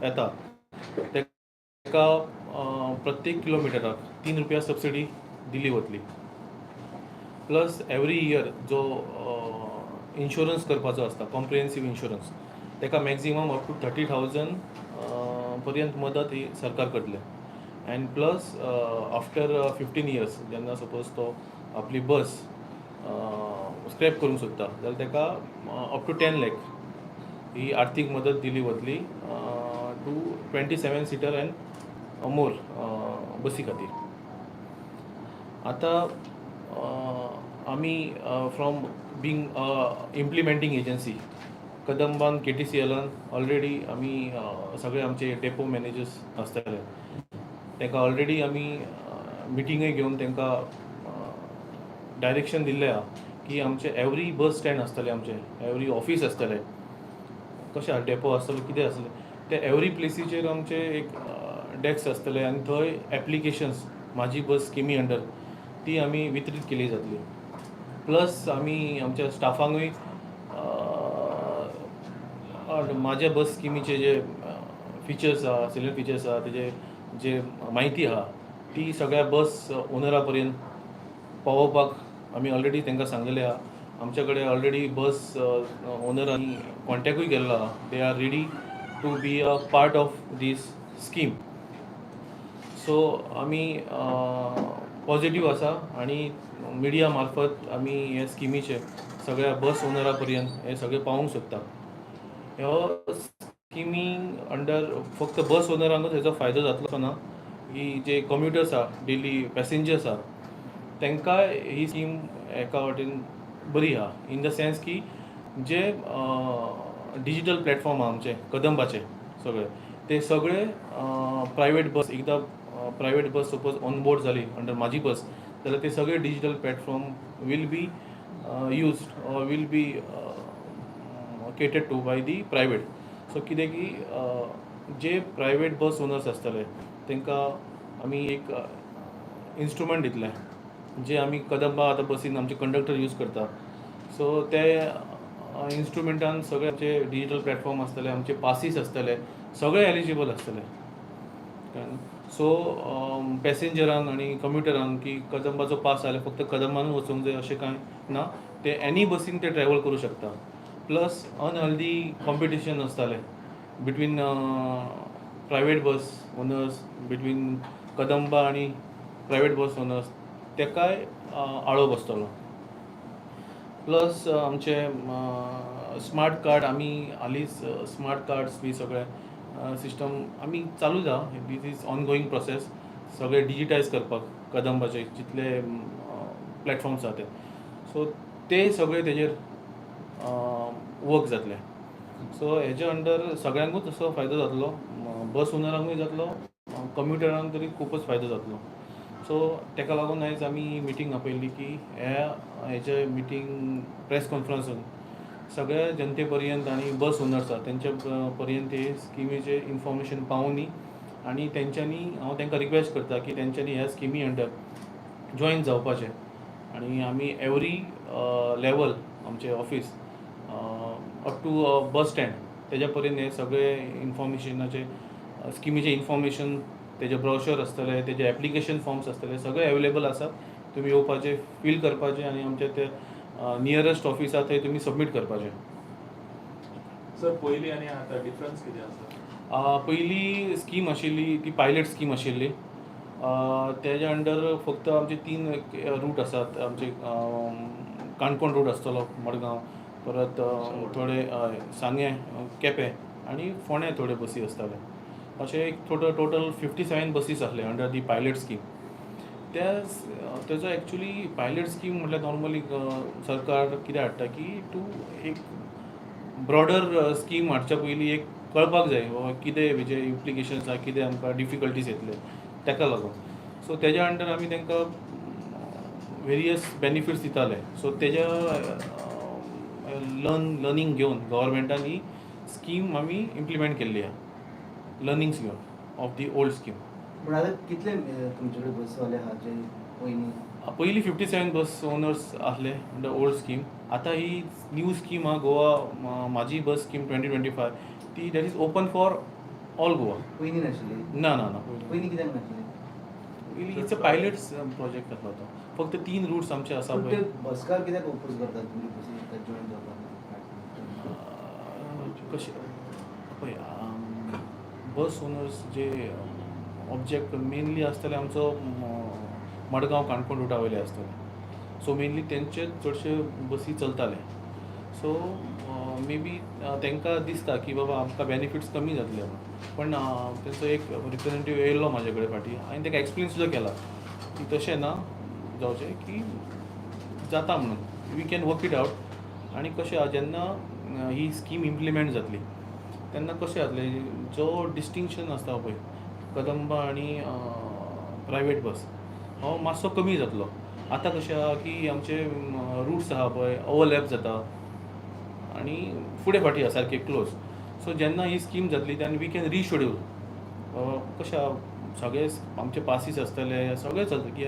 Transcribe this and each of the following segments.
येता ताका प्रत्येक किलोमिटराक 3 रुपया सबसिडी दिली वतली. प्लस एवरी इयर जो इन्शुरन्स करपाचो आसता, कॉम्प्रिहेन्सीव इन्शुरन्स, ताका मॅक्झिमम अप टू 30,000 पर्यंत मदत ही सरकार करतले. And plus after 15 years जेन्ना सपोज तो आपली बस स्क्रॅप करूंक सोदता जाल्यार ताका अप टू 10 लॅक ही आर्थीक मदत दिली वतली to 27 seater and more बसी खातीर. आतां आमी फ्रॉम बींग इम्प्लिमेंटींग एजन्सी, कदंबान, केटीसीएलान ऑलरेडी आमी सगळे आमचे डेपो मॅनेजर्स आसतले, तांकां ऑलरेडी आमी मिटींगय घेवन तांकां डायरेक्शन दिल्लें आहा की आमचे एवरी बस स्टँड आसतले, आमचे एवरी ऑफीस आसतले, कशें आहा, डेपो आसतलो, कितें आसतलें, ते एवरी प्लेसीचेर आमचे एक डेस्क आसतले आनी थंय एप्लिकेशन्स म्हाजी बस स्किमी अंडर ती आमी वितरीत केली जातली. प्लस आमी आमच्या स्टाफांकूय म्हाज्या बस स्किमीचे जे फिचर्स आहा, सेलियंट फिचर्स आहा, तेजे जे म्हायती आहा, ती सगळ्या बस ओनरा पर्यंत पावोवपाक आमी ऑलरेडी तांकां सांगलेलें आहा. आमच्या कडेन ऑलरेडी बस ओनरांनी कॉन्टेक्टूय केल्लो आहा. They are ready to be a part of this scheme. So आमी पॉझिटीव आसा आनी मिडिया मार्फत आमी हे स्किमीचे सगळ्या बस ओनरा पर्यंत हे सगळें पावोवंक सोदता. ह्यो स्किमी अंडर फक्त बस ओनरांकूच हेचो फायदो जातलो असो ना, की जे कम्युटर्स आहा, डेली पॅसेंजर्स आहा, तांकांय ही स्कीम एका वाटेन बरी आहा, इन the sense की जे डिजिटल प्लॅटफॉर्म आहा आमचे कदंबाचे सगळे, ते सगळे प्रायवेट बस, एकदां private bus suppose on board जाली अंडर म्हाजी बस जाल्यार ते सगळे digital platform will be used or will be catered to by the private. So कितें की जे प्रायवेट बस ओनर्स आसतले तांकां आमी एक इन्स्ट्रुमेंट दितले, जे आमी कदंबा आतां बसीन आमचे कंडक्टर यूज करता. सो ते इन्स्ट्रुमेंटान सगळे आमचे डिजिटल प्लॅटफॉर्म आसतले, आमचे पासीस आसतले, सगळे एलिजिबल आसतले. सो पॅसेंजरांक आनी कम्युटरांक की कदंबाचो पास जाल्यार फक्त कदंबानूच वचूंक जाय अशें कांय ना, ते एनी बसीन ते ट्रॅवल करूं शकता. प्लस अनहेल्दी कॉम्पिटिशन आसतालें between private bus owners, between Kadamba आनी प्रायवेट बस ओनर्स, तेकाय आळो बसतलो. प्लस आमचे स्मार्ट कार्ड, आमी हालींच स्मार्ट कार्ड्स बी सगळे सिस्टम आमी चालूच आहा. This is ongoing process, सगळे डिजिटायज करपाक कदंबाचे जितले प्लॅटफॉर्म्स आहा ते. सो ते सगळे तेजेर वर्क जातले. सो हेजे अंडर सगळ्यांकूच असो फायदो जातलो, बस ओनरांकूय जातलो, कम्युटरांक तरी खुबूच फायदो जातलो. सो तेका लागून आयज आमी मिटींग आपयल्ली की ह्या हेजे मिटींग, प्रेस कॉन्फरन्सान सगळ्या जनते पर्यंत आनी बस ओनर्स आहा तेंच्या पर्यंत हे स्किमीचें इन्फॉर्मेशन पावोनी आनी तेंच्यांनी, हांव तांकां रिक्वेस्ट करता की तेंच्यांनी ह्या स्किमी अंडर जॉयन जावपाचें. आनी आमी एवरी लेवल, आमचें office up to bus stand, तेज्या पर्यंत हे सगळे इन्फॉर्मेशनाचे, स्किमीचें इन्फॉर्मेशन, तेजे ब्रोशर आसतले, तेजे एप्लिकेशन फॉर्म्स आसतले, सगळे अवेलेबल आसा. तुमी येवपाचें, फील करपाचें आनी आमचे ते नियरस्ट ऑफिस आहा थंय तुमी सबमीट करपाचें. सर, पयलीं आनी आतां डिफरन्स कितें आसा? पयली स्कीम आशिल्ली ती पायलट स्कीम आशिल्ली. तेज्या अंडर फक्त आमचे तीन रूट आसात आमचे. काणकोण रूट आसतलो, मडगांव, परत थोडे हय, सांगें, केपें आनी फोंडें थोड्यो बसी आसताले. अशें एक टोटल 57 बसीस आसले अंडर दी पायलट स्कीम. त्या तेजो एक्चुली पायलट स्कीम म्हटल्यार नॉर्मली सरकार कितें हाडटा की टू एक ब्रॉडर स्कीम हाडच्या पयलीं एक कळपाक जाय बाबा कितें हेजे इम्प्लिकेशन्स आहा, कितें आमकां डिफिकल्टीज येतले, तेका लागून. सो तेज्या अंडर आमी तांकां वेरियस बेनिफिट्स दिताले. सो तेज्या लर्नींग घेवन गव्हर्मेंटान ही स्कीम आमी इम्प्लिमेंट केल्ली आहा, लर्निंग्स घेवन ऑफ the old scheme. पूण आतां कितले तुमचे कडेन बसवाले आहा जे पयलीं? पयलीं 57 बस ओनर्स आसले अंडर ओल्ड स्कीम. आतां ही न्यू स्कीम आहा, गोवा म्हाजी बस स्कीम 2025, ती that is open for all Goa. पयलीं नाशिल्ली? ना ना ना. पयलीं कित्याक नाशिल्ली? It's a pilot project आसलो तो. फक्त तीन रुट्स आमचे आसा पूण पळय. ते बसकार कित्याक ओपोज करतात तुमची बसी जॉईन जावपाक? कशें पळय, बस ओनर्स जे ऑब्जेक्ट मेनली आसतले आमचो मडगांव काणकोण रुटा वयले आसतले. सो मेनली तेंचे चडशे बसी चलताले. सो मे बी तांकां दिसता की बाबा आमकां बेनिफिट्स कमी जातले म्हणून. पण तेंचो एक रिप्रेझेंटेटीव येयल्लो म्हाजे कडेन फाटीं, हांवें ताका एक्सप्लेन सुद्दां केला की तशें ना जावचें, की जाता म्हणून, we can work it out. आनी कशें आहा, जेन्ना ही स्कीम इम्प्लिमेंट जातली तेन्ना कशें जातलें, जो डिस्टिंक्शन आसता पळय कदंबा आनी प्रायवेट बस हो मातसो कमी जातलो. आतां कशें आहा की आमचे रुट्स आहा पळय ओवरलॅप जाता आनी फुडें फाटीं आसा सारके क्लोज. सो जेन्ना ही स्कीम जातली तेन्ना we can रिशेड्यूल. कशें आहा, सगळे आमचे पासीस आसतले, सगळें चलता. की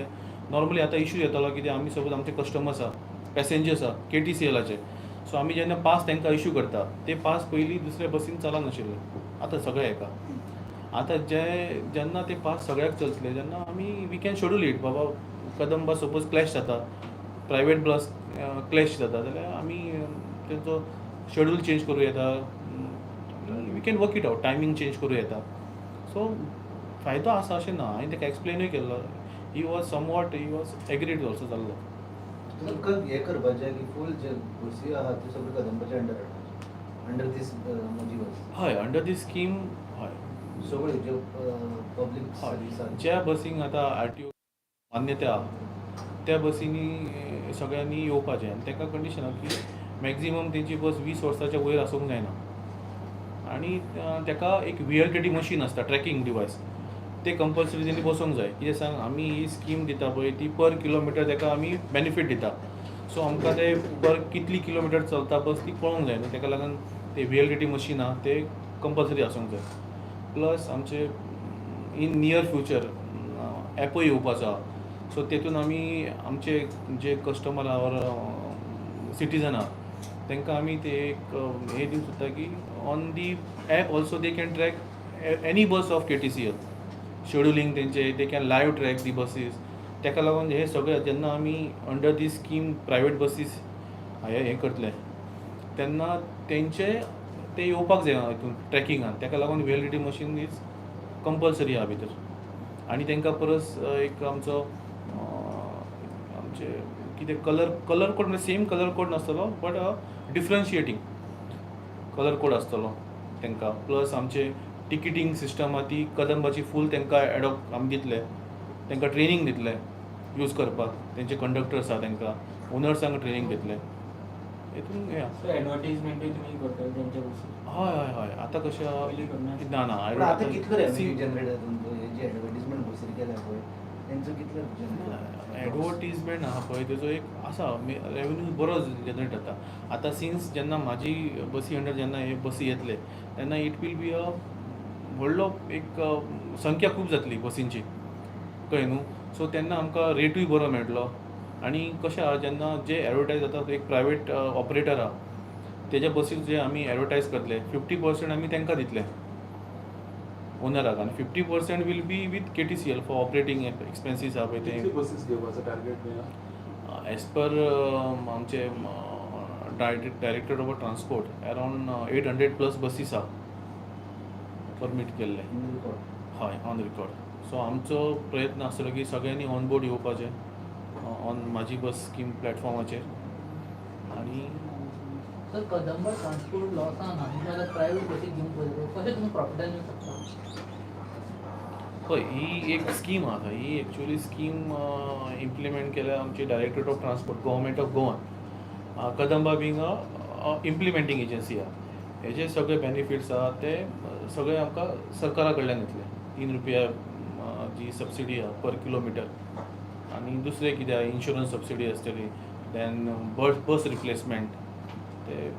नॉर्मली आतां इशू येतालो कितें, आमी सपोज आमचे कस्टमर्स आहा, पॅसेंजर्स आहा केटीसीएलाचे, सो आमी जेन्ना पास तांकां इशू करता ते पास पयलीं दुसऱ्या बसीन चलनाशिल्ले, आतां सगळे हेका. आतां जे जेन्ना ते पास सगळ्याक चलतले तेन्ना आमी we can schedule it. बाबा कदंबा सपोज क्लॅश जाता, प्रायवेट बस क्लॅश जाता जाल्यार आमी तेंचो शेड्यूल चेंज करूं येता. We can work it out, timing change करूं येता. सो फायदो आसा अशें ना. हांवें ताका एक्सप्लेनूय केल्लो. He was somewhat, he was agreed also जाल्लो. तुमकां हें करपाचें की फूल जे बसी आहा त्यो सगळ्यो कदंबाच्या अंडर हाडपाच्यो, अंडर दीस म्हजी बस? हय, अंडर दी स्कीम, हय. सगळ्यो ज्यो पब्लीक सर्वीस आहा. ज्या बसींक आतां आरटीओ मान्यताय आहा त्या बसींनी सगळ्यांनी येवपाचें. आनी ताका कंडिशन आहा की मॅक्झिमम तेंची बस 20 वर्साच्या वयर आसूंक जायना आनी ताका एक व्हीएलटीडी मशीन आसता, ट्रॅकिंग डिवायस, ते कंपल्सरी तेणी बसोवंक जाय. कितें सांग, आमी ही स्कीम दिता पळय ती पर किलोमिटर ताका आमी बेनिफीट दिता. सो आमकां ते पर कितली किलोमिटर चलता बस ती पळोवंक जाय न्हू. ताका लागून ते व्हीएलटीडी मशीन आहा ते कंपल्सरी आसूंक जाय. प्लस आमचे इन नियर फ्युचर एपय येवपाचो आहा. सो तेतून आमी आमचे जे कस्टमर आहा ऑर सिटीजन आहा तांकां आमी ते एक हें दिवंक सोदता की on the app also they can track any bus of KTCL scheduling तेंचे, they can live track the buses. ताका लागून हे सगळे जेन्ना आमी under the scheme private buses हें करतले तेन्ना तेंचे ते येवपाक जाय हितून ट्रॅकिंगान. ताका लागून व्हीएलटीडी मशीन is compulsory आहा भितर. आनी तांकां परस एक आमचो आमचे कितें कलर कोड म्हणल्यार सेम कलर कोड नासतलो बट डिफरन्शिएटींग कलर कोड आसतलो तांकां. प्लस आमचे टिकेटींग सिस्टम आहा ती कदंबाची फूल तांकां एडॉप्ट आमी दितले, तांकां ट्रेनींग दितले यूज करपाक. तेंचे कंडक्टर्स आहा तांकां, ओनर्सांक ट्रेनींग दितले हितून हें आहा. सो एडवर्टीजमेंटूय तुमी करतले तेंच्या बसीर? हय हय हय आतां कशें पयलीं करना? ना ना. पूण आतां कितलो रेवेन्यू जनरेट जाता तुमचो? हे जी एडवर्टीजमेंट बसीर केल्या पळय तेंचो कितलो जनरेट? एडवर्टीजमेंट आहा पळय तेजो एक आसा रेवेन्यू बरो जनरेट जाता. आतां सिन्स जेन्ना म्हाजी बसी अंडर जेन्ना हे बसी येतले तेन्ना it will be अ व्हडलो एक संख्या खूब जातली बसींची, कळ्ळें न्हू. सो तेन्ना आमकां रेटूय बरो मेळटलो. आनी कशें आहा, जेन्ना जे एडवर्टायज जाता, एक प्रायवेट ऑपरेटर आहा तेज्या बसीर जे आमी एडवर्टायज करतले 50% आमी तांकां दितले ओनराक आनी 50% will be with KTCL for operating expenses आहा पळय ते. कितली बसीस घेवपाचो टार्गेट बी? एज पर आमचे director of transport, around 800 plus buses आहा परमीट केल्ले. हय, ऑन रिकॉर्ड. सो आमचो प्रयत्न आसतलो की सगळ्यांनी ऑन बोर्ड येवपाचें ऑन म्हाजी बस स्कीम प्लॅटफॉर्माचेर आनी सर, कदंबा ट्रान्सपोर्ट लॉसान आहा, तुमी आतां प्रायवेट बसीक घेवन पळयता, कशें तुमी प्रॉफिटान येवंक शकता? हय, ही एक स्कीम आसा. ही एक्चुअली स्कीम इम्प्लिमेंट केल्या आमची Directorate of Transport, Government of Goa. Kadamba being a implementing agency आहा. हेजे सगळे बेनिफिट्स आहा ते सगळे आमकां सरकारा कडल्यान येतले. 3 रुपया जी सबसिडी आहा पर किलोमिटर आनी दुसरें कितें आहा, इन्शुरन्स सबसिडी आसतली, देन बस रिप्लेसमेंट, ते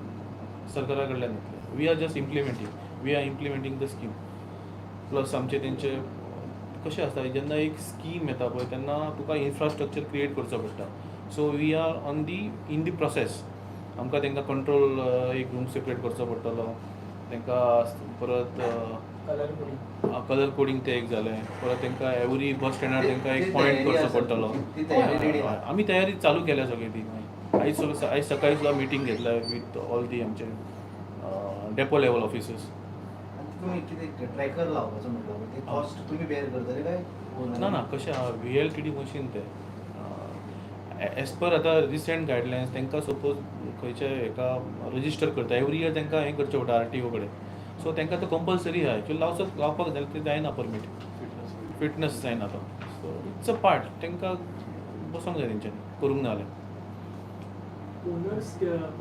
सरकारा कडल्यान येतले. We are just implementing, we are implementing the scheme. Plus आमचे तेंचे कशें आसता, जेन्ना एक स्कीम येता पळय तेन्ना तुका इन्फ्रास्ट्रक्चर क्रिएट करचो पडटा. So we are on the in the process. आमकां तांकां कंट्रोल एक रूम सेपरेट करचो पडटलो तांकां, परत कलर कोडिंग. कलर कोडिंग ते एक जालें. परत तांकां एवरी बस स्टँडार तांकां एक ती पॉयंट तयारी करचो आसा. पडटलो. ती तयारी ready आहा. आमी तयारी चालू केल्या सगळी ती. आयज सकाळी सुद्दां मिटींग घेतल्या विथ ऑल the आमचे डेपो लेवल ऑफिसर्स. आनी तुमी कितें ट्रॅकर लावपाचो म्हटलं, ते कॉस्ट तुमी बेर करतले काय owner? ना ना, कशें आहा, व्हीएलटीडी मशीन तें एज पर आतां रिसंट गायडलायन्स, तांकां सपोज खंयच्या हेका रजिस्टर करता, एवरी इयर तांकां हें करचें पडटा आरटीओ कडेन. सो तांकां तो कंपल्सरी आहा. एक्चुअली लावचो लावपाक जाल्यार तें जायना, परमीट फिटनस जायना तो. सो it's a part, तांकां बसोंक जाय तेंच्यांनी करूंक ना जाल्यार. Owners,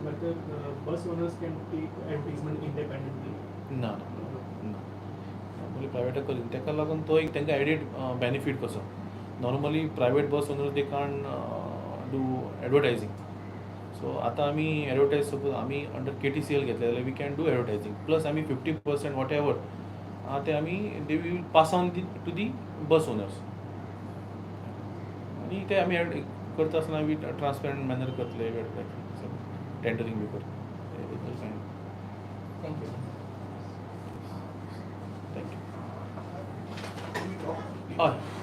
मतलब bus owners can take advertisement independently? ना ना ना, नॉर्मली प्रायवेटाक करीन. ताका लागून तो एक तांकां एडिड बेनिफीट कसो. Normally private bus owner, they can't do advertising. So आतां आमी एडवर्टायज, सपोज आमी अंडर केटीसीएल घेतले जाल्यार we can do advertising, plus आमी 50% what ever आहा ते आमी they will pass on the to the bus owners. आनी ते आमी करता आसतना वी ट्रान्सपरंट मॅनर करतले, टेंडरींग बी करतले. Thank you. Thank you. हय.